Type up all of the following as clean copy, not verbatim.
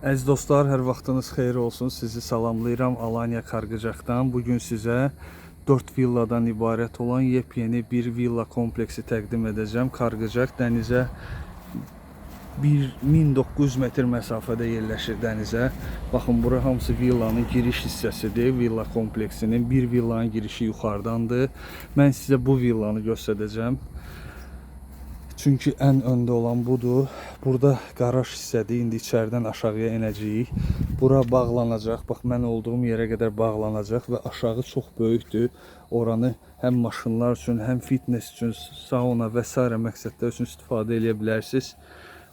Əziz dostlar, hər vaxtınız xeyir olsun. Sizi salamlayıram Alanya Kargıcakdan. Bugün sizə 4 villadan ibarət olan yepyeni bir villa kompleksi təqdim edəcəm. Kargıcak dənizə 1900 metr məsafədə yerləşir dənizə. Baxın, bura hamısı villanın giriş hissəsidir. Villa kompleksinin bir villanın girişi yuxarıdandır. Mən sizə bu villanı göstərəcəm. Çünki ən öndə olan budur. Burada qaraj hissədir. İndi içəridən aşağıya enəcəyik. Bura bağlanacaq. Bax, mən olduğum yerə qədər bağlanacaq və aşağı çox böyükdür. Oranı həm maşınlar üçün, həm fitness üçün, sauna və s. məqsədlər üçün istifadə eləyə bilərsiniz.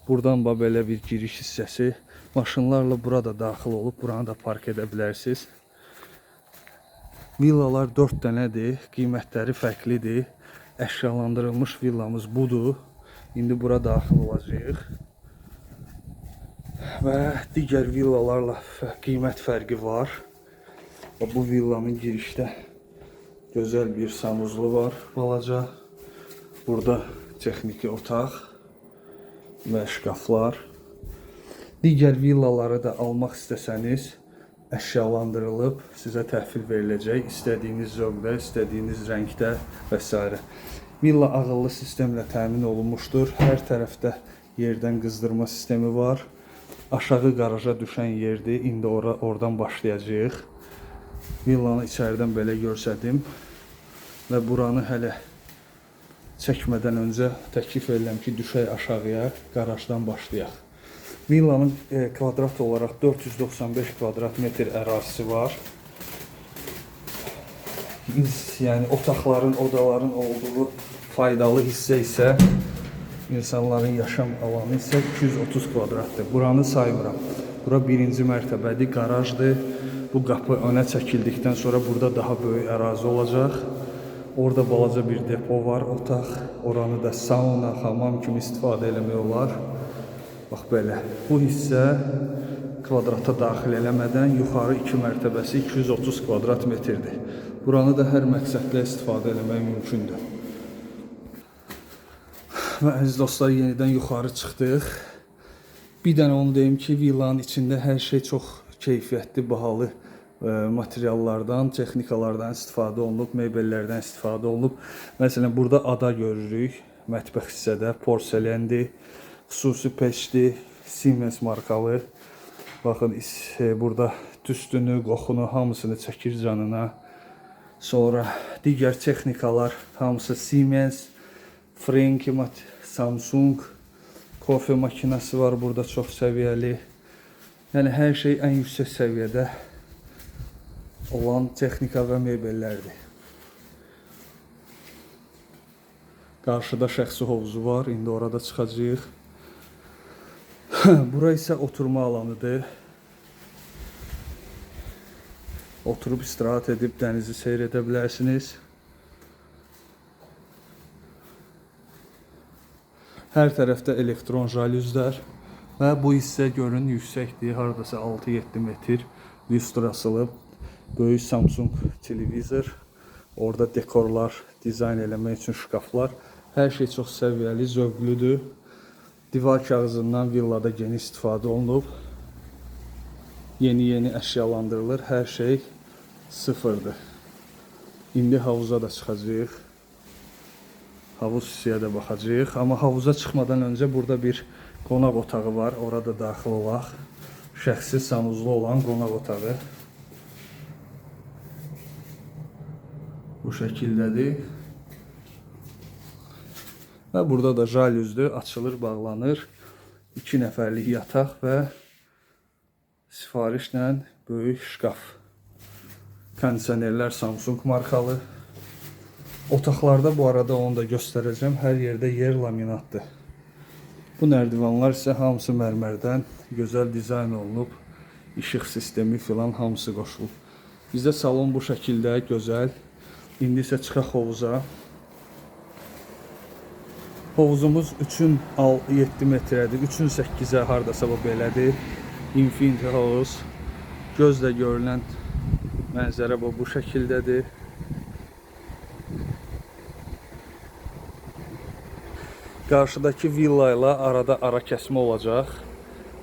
Buradan bax belə bir giriş hissəsi. Maşınlarla burada daxil olub buranı da park edə bilərsiniz. Villalar 4 dənədir. Qiymətləri fərqlidir. Əşyalandırılmış villamız budur. İndi bura daxil olacağıq. Və digər villalarla qiymət fərqi var. Və bu villanın girişdə gözəl bir sanuzlu var, balaca. Burada texniki otaq və şkaflar. Digər villaları da almaq istəsəniz, əşyalandırılıb sizə təhvil veriləcək. İstədiyiniz zövqdə, istədiyiniz rəngdə və s. Villa ağıllı sistemlə təmin olunmuşdur. Hər tərəfdə yerdən qızdırma sistemi var. Aşağı qaraja düşən yerdir. İndi oradan başlayacağıq. Villanı içəridən belə göstərdim. Və buranı hələ çəkmədən öncə təklif edirəm ki, düşək aşağıya, qarajdan başlayaq. Villanın kvadrat olaraq 495 kvadrat metr ərazisi var. Yəni otaqların, odaların olduğu faydalı hissə isə insanların yaşam alanı isə 230 kvadratdır. Buranı saymıram. Bura birinci mərtəbədir, qarajdır. Bu qapı önə çəkildikdən sonra burada daha böyük ərazi olacaq. Orada balaca bir depo var, otaq. Oranı da sauna, hamam kimi istifadə eləmək olar. Bax belə. Bu hissə kvadrata daxil eləmədən yuxarı 2 mərtəbəsi 230 kvadrat metrdir. Buranı da hər məqsədlə istifadə eləmək mümkündür. Və əziz dostlar, yenidən yuxarı çıxdıq. Bir dənə onu deyim ki, villanın içində hər şey çox keyfiyyətli, bahalı materiallardan, texnikalardan istifadə olunub, mebellərdən istifadə olunub. Məsələn, burada ada görürük, mətbəx hissədə porselendir, xüsusi peçdir, Siemens markalı. Baxın, burada tüstünü, qoxunu hamısını çəkir canına. Sonra digər texnikalar hamısı Siemens, Franke, Samsung, kofe makinası var burada çox səviyyəli. Yəni hər şey ən yüksək səviyyədə olan texnika və mebellərdir. Qarşıda şəxsi hovuzu var. İndi orada çıxacağıq. Bura isə oturma alanıdır. Oturub istirahət edib dənizi seyr edə bilərsiniz. Hər tərəfdə elektron jalüzlər və bu hissə görün yüksəkdir, hardasa 6-7 metr lüstr asılıb. Böyük Samsung televizor, orada dekorlar, dizayn eləmək üçün şkaflar. Hər şey çox səviyyəli, zövqlüdür. Divar kağızından villada geniş istifadə olunub. Yeni-yeni əşyalandırılır. Hər şey sıfırdır. İndi havuza da çıxacağıq. Havuz hissəyə də baxacağıq. Amma havuza çıxmadan öncə burada bir qonaq otağı var. Orada daxil olaq. Şəxsi sanuzlu olan qonaq otağı. Bu şəkildədir. Və burada da jalüzdür. Açılır, bağlanır. 2 nəfərlik yataq və sifarişlə böyük şkaf. Kondisionerlər Samsung markalı. Otaqlarda bu arada onu da göstərəcəm. Hər yerdə yer laminatdır. Bu nərdivanlar isə hamısı mərmərdən gözəl dizayn olunub. İşıq sistemi filan hamısı qoşulub. Bizdə salon bu şəkildə gözəl. İndi isə çıxaq hovuza. Hovuzumuz 3-ün 7 metrədir. 3-ün 8-ə hardasa bu belədir. Infinity hovuz. Gözlə görünən mənzərə bu şəkildədir. Qarşıdakı villa ilə arada ara kəsmə olacaq.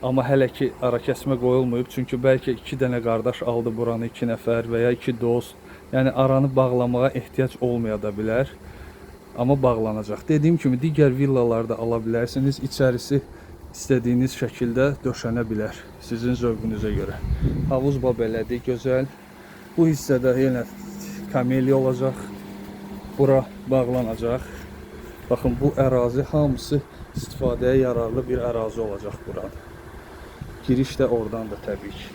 Amma hələ ki arakəsmə qoyulmayıb, çünki bəlkə 2 dənə qardaş aldı buranı, 2 nəfər və ya 2 dost. Yəni aranı bağlamağa ehtiyac olmaya da bilər. Amma bağlanacaq. Dediyim kimi digər villalarda ala bilərsiniz. İçərisi istədiyiniz şəkildə döşənə bilər sizin zövqünüzə görə. Havuz ba belədir, gözəl. Bu hissədə yenə kameliya olacaq. Bura bağlanacaq. Baxın, bu ərazi hamısı istifadəyə yararlı bir ərazi olacaq buranın. Giriş də oradan da təbii ki.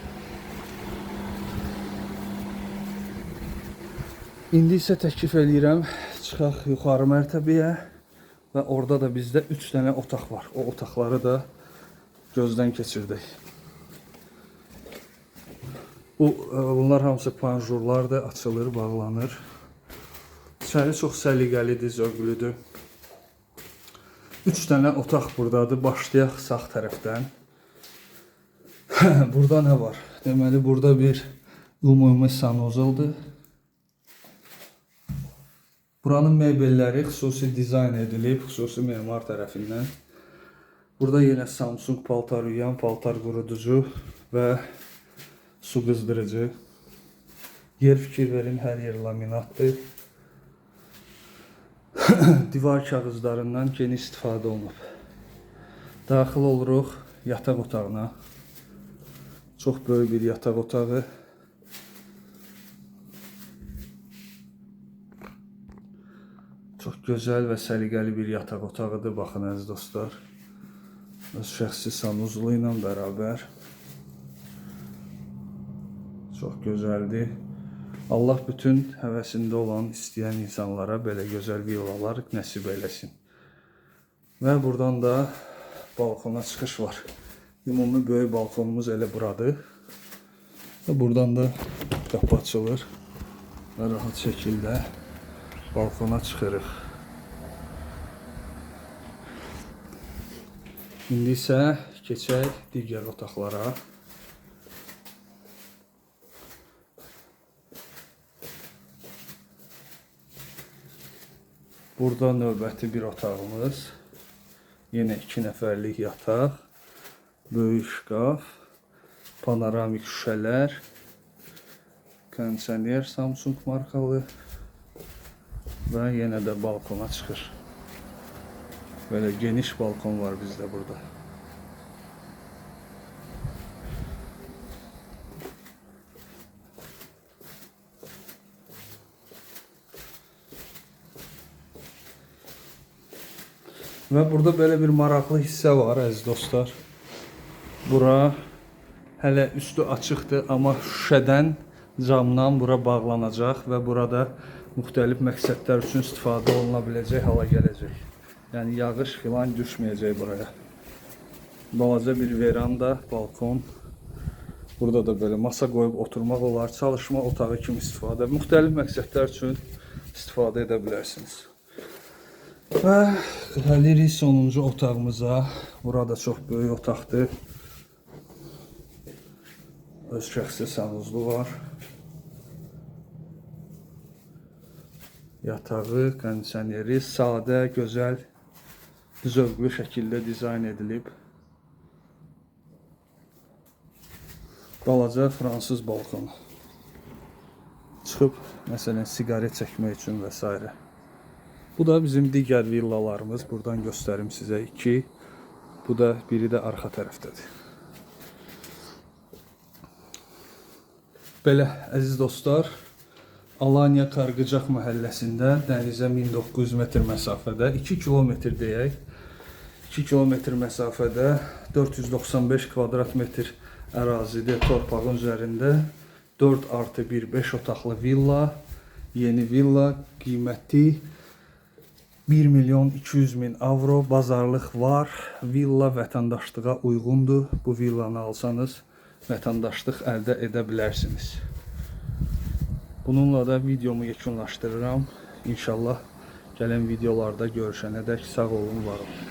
İndi isə təklif eləyirəm, çıxaq yuxarı mərtəbəyə və orada da bizdə 3 dənə otaq var. O otaqları da gözdən keçirdək. Bunlar hamısı panjurlardır, açılır, bağlanır. İçəri çox səliqəlidir, zövqlüdür. 3 dənə otaq buradadır. Başlayaq sağ tərəfdən. Burada nə var? Deməli, burada bir ümumi sanuzeldir. Buranın mebelləri xüsusi dizayn edilib, xüsusi memar tərəfindən. Burada yenə Samsung paltar yuyan, paltar quruducu və su qızdırıcı. Yer fikir verin, hər yer laminatdır. Divar kağızlarından geniş istifadə olunub. Daxil oluruq yataq otağına. Çox böyük bir yataq otağı. Çox gözəl və səliqəli bir yataq otağıdır. Baxın əziz dostlar. Öz şəxsi sanuzlu ilə bərabər. Çox gözəldir. Allah bütün həvəsində olan, istəyən insanlara belə gözəl villalar nəsib eləsin. Və buradan da balkona çıxış var. Ümumi böyük balkonumuz elə buradır. Və buradan da qapı açılır və rahat şəkildə balkona çıxırıq. İndi isə keçək digər otaqlara. Burada növbəti bir otağımız. Yenə 2 nəfərlik yataq, böyük şkaf, panoramik şüşələr, kondisioner Samsung markalı və yenə də balkona çıxır. Belə geniş balkon var bizdə burada. Və burada belə bir maraqlı hissə var əziz dostlar. Bura hələ üstü açıqdır, amma şüşədən, camdan bura bağlanacaq və burada müxtəlif məqsədlər üçün istifadə oluna biləcək hala gələcək. Yəni yağış filan düşməyəcək buraya. Balaca bir veranda, balkon. Burada da belə masa qoyub oturmaq olar, çalışma otağı kimi istifadə, müxtəlif məqsədlər üçün istifadə edə bilərsiniz. Və gəlirik sonuncu otağımıza. Burada çox böyük otaqdır. Öz şəxsi sanuzlu var. Yatağı, kondisioneri sadə, gözəl, zövqlü şəkildə dizayn edilib. Balaca fransız balkonu. Çıxıb, məsələn, siqaret çəkmək üçün və s. Bu da bizim digər villalarımız. Buradan göstərim sizə 2. Bu da biri də arxa tərəfdədir. Belə əziz dostlar, Alanya Kargıcaq məhəlləsində dənizə 1900 metr məsafədə, 2 kilometr deyək, 2 kilometr məsafədə 495 kvadrat metr ərazidə torpağın üzərində 4+1 5 otaqlı villa, yeni villa, qiyməti 1 milyon 200 min avro, bazarlıq var. Villa vətəndaşlığa uyğundur. Bu villanı alsanız vətəndaşlıq əldə edə bilərsiniz. Bununla da videomu yekunlaşdırıram. İnşallah gələn videolarda görüşənədək sağ olun, var olun.